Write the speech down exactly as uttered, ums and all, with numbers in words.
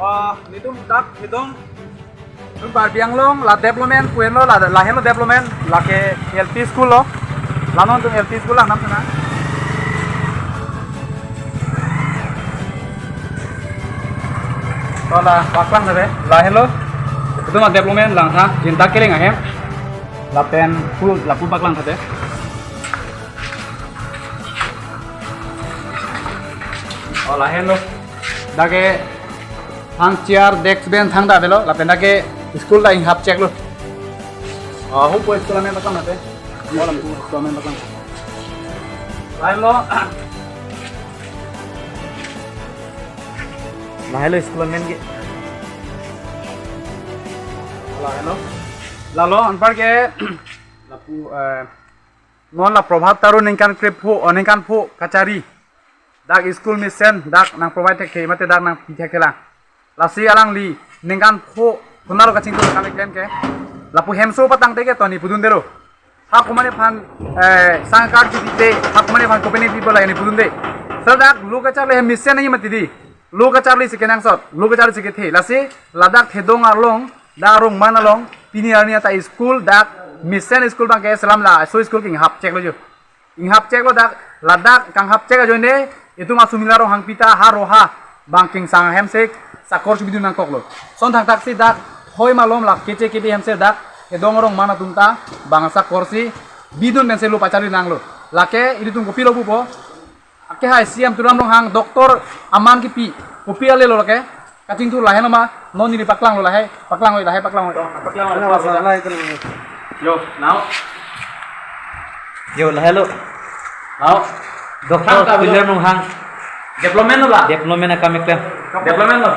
Oh, nelitum dak Thedong, Karbi Anglong la development pu henlo, la lahenlo development, lake L P school lo. La non tum L P school lang nam sana. To la paklang sabe, lahenlo. Itum la development langtha, jinta keleng ahem. Lapen pu, lapu paklang sabe. Oh, lahenlo. Dak ke thang chair, desk, bench thangta avelo, lapen dak ke school ta inghap cheklo. Oh, hu po school amen paklang nate. Oh, lapu school amen paklang. Lahenlo. Lahenlo school amen ke. Lahenlo. Lalo anpar ke lapu, eh, non la Prabhat Taro ningkan krepho, oh, ningkan pho kachari. Dak school mesen, dak nang provide thekthe, mate dak nangpi thekthe lang. Lasi alangli ningkan pho, konatlo kachingthur kami klem ke. Lapu hemso patangte ke toni pudundelo. Ha komatne aphan, eh, sangkar chipite, ha komatne aphan kopine pipo la ini pudunde. Sir, dak lo kacharli hem mesen nangji mati di. Lo kacharli si kenangsot, lo kacharli si kethe. Lasi ladak Thedong along, dak Rongman along, pini arni ata school, dak mesen school abang ke selam laso school ke inghap cheklo jo. Inghap cheklo dak, ladak kanghap chek ajoine, itum Sumila Ronghangpi ta ha roha abang kingsang ahemsi sakor si bidun nangkoklo. Lason thangthak si dak hoi malom la keche kebi ahemsi dak Thedong Rongman atum ta abang sakor si bidun pensi lo pacharli nanglo. Lake ilitum kopilo pupo. Ake hai C M Tuliram Ronghang, Doctor aman kipi, kopi ale lo lake. Kachingthur lahenlo ma, non neli paklanglo lahai, paklanglo lahai, paklanglo. Paklanglo, paklanglo. Yo, now. Yo, lahenlo. Now. Doctor Tuliram Ronghang. Development lo ba? Development akam eklem. Development lo.